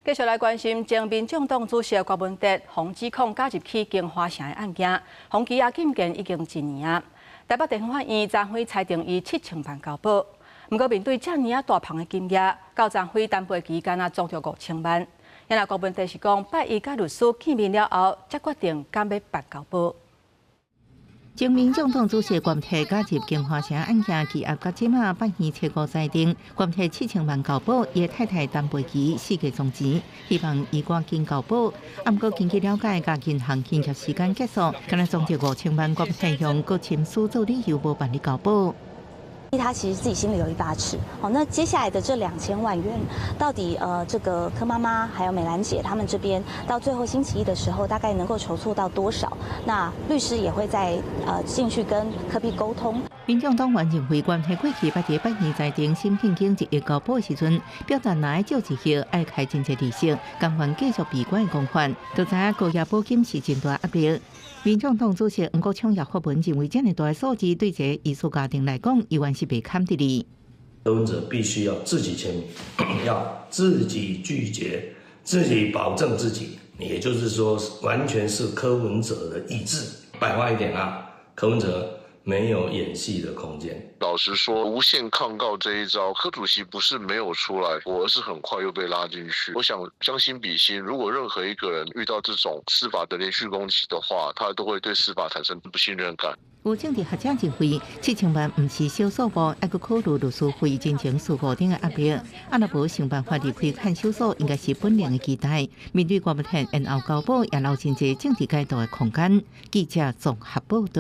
繼續來關心前民眾黨主席郭文哲予指控假入去京華城的案件，予羈押禁見已經一年啊。台北地方法院昨昏裁定伊7000萬交保，毋過面對遮爾仔大筆的金額，到昨昏擔保期間啊，總著5000萬。因為郭文哲是講，拜一佮律師見面了後，才決定敢欲辦交保。前民眾黨主席郭文哲假入京華城案件羈押到這馬，法院初五裁定，郭文哲7000萬交保，伊太太陳培琪四界籌錢，希望伊趕緊交保。啊，毋過根據了解，共銀行簽約時間結束，敢若總值五千萬，郭文哲用閣簽書做理由，無辦理交保。他其實自己心裡有一把尺，好，那接下來的這2000萬元，到底這個柯媽媽還有美蘭姐他們這邊，到最後星期一的時候，大概能夠籌措到多少？那律師也會再進去跟柯 P 溝通。民眾黨員認為，關係過去捌佇法院裁定審慶經1億交保時陣，表達若愛借1億愛開真濟利息，甘願繼續閉關的講法，都知影高額保金是真大壓力。民眾黨主席黃國昌也發文認為，這麼大的數字對這個藝術家庭來講，猶原是袂堪得的。柯文哲必須要自己簽名，要自己具結，自己保證自己，也就是說，完全是柯文哲的意志。白話一點啊，柯文哲沒有演戲的空間。老實說，無限抗告這一招，柯主席不是沒有出來，而是很快又被拉進去。我想將心比心，如果任何一個人遇到這種司法的連續攻擊的話，他都會對司法產生不信任感。有政治學者認為，七千萬毋是小數目，猶閣考慮律師費、人情事務等的壓力。啊，若無想辦法離開看守所，應該是本人的期待。面對郭文哲延後交保，也留真濟政治解讀的空間。記者綜合報道。